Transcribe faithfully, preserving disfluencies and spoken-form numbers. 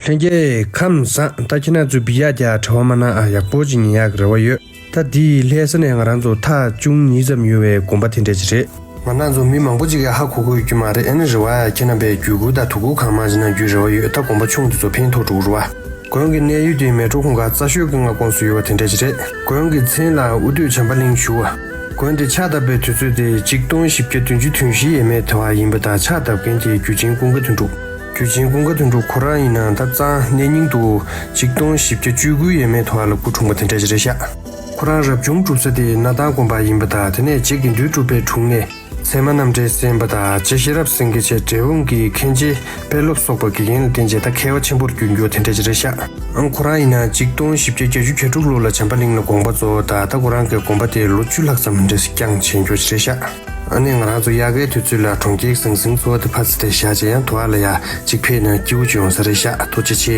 ལྷན་རྒྱས་ཁམས་བཟང་། ད་ཁྱེད་རང་ཚོས་བི་ཡ་རྒྱ་དྲི་བ་མ་གནང་ཨ། ཡག་པོ་ཅིག་ཉན་ཡག་གི་རེ་བ་ཡོད། ད་འདི་ལྷ་ས་ནས་ང་རང་ཚོ་ཐག་བཅུ་གཉིས་ཙམ་ཡོད་པའི་དགོན་པ་དེ་འདྲ་ཅིག་རེད། ང་རང་ཚོ་མི་མང་པོ་ཅིག་གིས་ཧ་གོ་གི་ཡོད་ཀྱི་མ་རེད། ཨ་ནི་རེད་བ། ཁྱེད་རྣམ་པས་བརྒྱུད་སྐུར་དང་ཐུགས་ཁུར་གང་མང་ཅིག་གནང་རྒྱུའི་རེ་བ་ཡོད། ད་དགོན་པ་ཆུང་དེ་ཚོ་ཕན་ཐོགས་འགྲོ་གི་རེད་བ། དགོན་གྱི་གནས་ཡུལ་དེ་མལ་གྲོ་གུང་དཀར་རྩ་ཤོད་ཀྱི་མངའ་ཁོངས་སུ་ཡོད་པ་དེ་འདྲ་ཅིག་རེད། དགོན་གྱི་མཚན་ལ་དབུ་སྟོད་བྱམས་པ་གླིང་ཞུ་བ། དགོན་དེ་ཕྱག་བཏབ་པའི་དུས་ཚོད་དེ་ཆིག་སྟོང་བཞི་བརྒྱ་བདུན་ཅུ་དོན་བཞི་ཡས་མས་དེ་བ་ཡིན་པ་དང་། ཕྱག་བཏབ་མཁན་དེ་རྒྱུད་ཆེན་ཀུན་དགའ་དོན་གྲུབ། རྒྱུད་ཆེན་ཀུན་དགའ་དོན་གྲུབ་ཁོ་རང་ཡིན་ན་ད་གཙང་གནས་རྙིང་དུ་ཆིག་སྟོང་བཞི་བརྒྱ་བཅུ་དགུ་ཡས་མས་དེ་བ་ལ་སྐུ་འཁྲུངས་པ་དེ་འདྲ་ཅིག་རེད་ཤག་ཁོ་རང་རབ་བྱུང་སྒྲུབ་ས་དེ་སྣར་ཐང་དགོན་པ་ཡིན་པ་དང་། དེ་ནས་རྗེ་དགེ་འདུན་གྲུབ་པའི་དྲུང་ནས་ཚད་མ་རྣམ་འགྲེལ་གསན་པ་དང་། རྗེ་ཤེས་རབ་སེང་གེ་བཅས་འབྲས་སྤུངས་ཀྱི་མཁན་ཆེན་དཔོན་སློབ་སོགས་པ་དགེ་རྒན་ལ་བསྟེན་བྱས་ད་མཁས་པ་ཆེན་པོར་གྱུར་མཁན་དེ་འདྲ་ཅིག་རེད་ཤག་ཨང་། ཁོ་རང་ཡིན་ན་ཆིག་སྟོང་བཞི་བརྒྱ་བརྒྱད་ཅུ་གྱ་དྲུག་ལོ་ལ་བྱམས་པ་གླིང་ལ་དགོངས་པ་རྫོགས། ད་ལྟ་ཁོ་རང་གིས་དགོན་པ་དེ་ལོ་བཅུ་ལྷག་ཙམ་འདྲ་ཞིག་བསྐྱངས་བྱས་མཁན་ཅིག་རེད་ཤག་ཨ་ནི་ང་རང་ཚོ་དབྱར་ཁའི་དུས་ཚོད་ལ་གྲོང་ཁྱེར་ཟང་ཟིང་ཚོ་བ་དེ་ཕར་ཚུར་དེ་བཞག་བྱས་ཡང་དུ་བ་ལ་ཡ་གཅིག་ཕེབས་ན་སྐྱིད་པོ་ཅིག་ཡོང་ས་རེད་ཤག་ཐུགས་རྗེ་ཆེ།